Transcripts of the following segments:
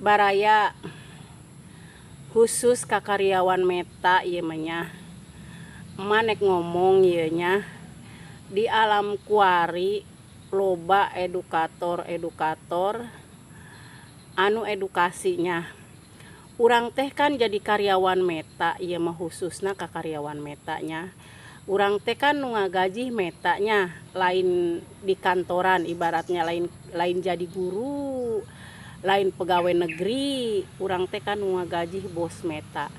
Baraya, khusus ka karyawan Meta ieu mah nya. Emak nek ngomong ieu nya, di alam kuari loba edukator-edukator anu edukasinya. Urang teh kan jadi karyawan Meta, ieu mah khususna ka karyawan Meta nya. Urang teh kan nu ngagaji Meta nya, lain di kantoran, ibaratnya lain lain jadi guru, lain pegawai negeri, urang teh kan nu ngagaji bos Meta.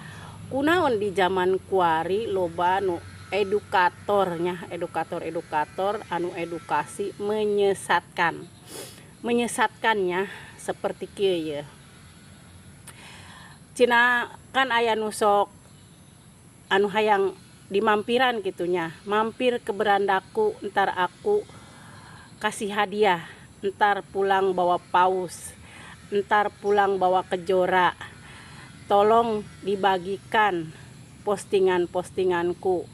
Kunaon di zaman kuari loba nu edukator nya, edukator-edukator anu edukasi menyesatkan. Menyesatkannya seperti kieu ye. Cenah kan aya nu sok anu hayang dimampiran kitu nya, "Mampir ke berandaku, entar aku kasih hadiah, entar pulang bawa paus, entar pulang bawa kejora. Tolong dibagikan postingan-postinganku."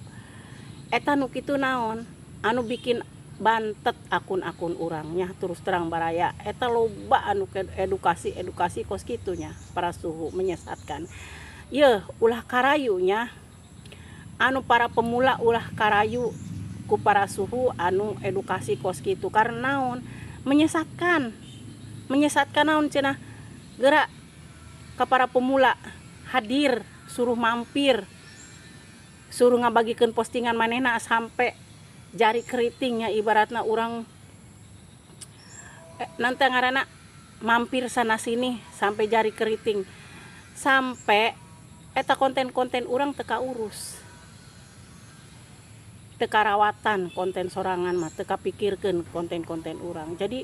Eta nu kitu naon? Anu bikin bantet akun-akun urang nya. Terus terang, baraya, eta loba anu edukasi-edukasi kos kitu nya, para suhu menyesatkan. Yeuh, ulah karayu nya. Anu para pemula ulah karayu ku para suhu anu edukasi kos kitu, karena naon? Menyesatkan. Menyesatkan naon cenah? Gerak ke para pemula hadir, suruh mampir, suruh ngabagikeun postingan manehna sampai jari keritingnya. Ibaratna urang nanti ngaranna mampir sana sini sampai jari keriting, sampai eta konten-konten urang teu kaurus, teu karawatan. Konten sorangan mah teu kapikirkeun konten-konten urang. Jadi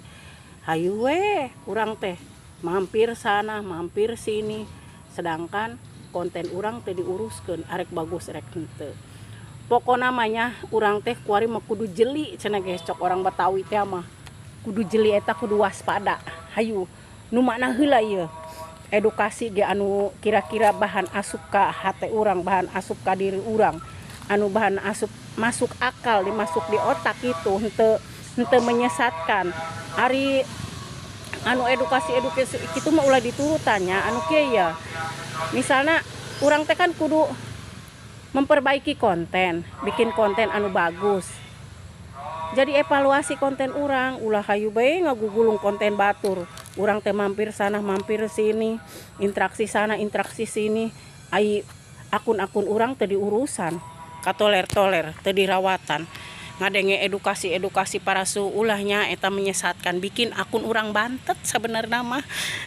hayu we urang teh mampir sana mampir sini, sedangkan konten urang teh diuruskeun, arek bagus rek henteu. Pokona mah nya, urang teh kuari mah kudu jeli cenah ge, cok orang Betawi teh mah kudu jeli, eta kudu waspada. Hayu, nu mana heula ieu edukasi ge anu kira-kira bahan asup ka hate urang, bahan asup ka diri urang, anu bahan asup masuk akal, dimasuk di otak itu, henteu henteu menyesatkan. Ari anu edukasi edukasi itu mah ulah diturutannya. Anu kieu ya, misalnya urang teh kan kudu memperbaiki konten, bikin konten anu bagus. Jadi evaluasi konten urang, ulah hayu bae ngagugulung konten batur. Urang teh mampir sana mampir sini, interaksi sana interaksi sini, ai akun-akun urang teh diurusan, katoler-toler, teu dirawatan. Ngadenge edukasi-edukasi para suhu, ulah nya, eta menyesatkan, bikin akun urang bantet sebenarnya mah.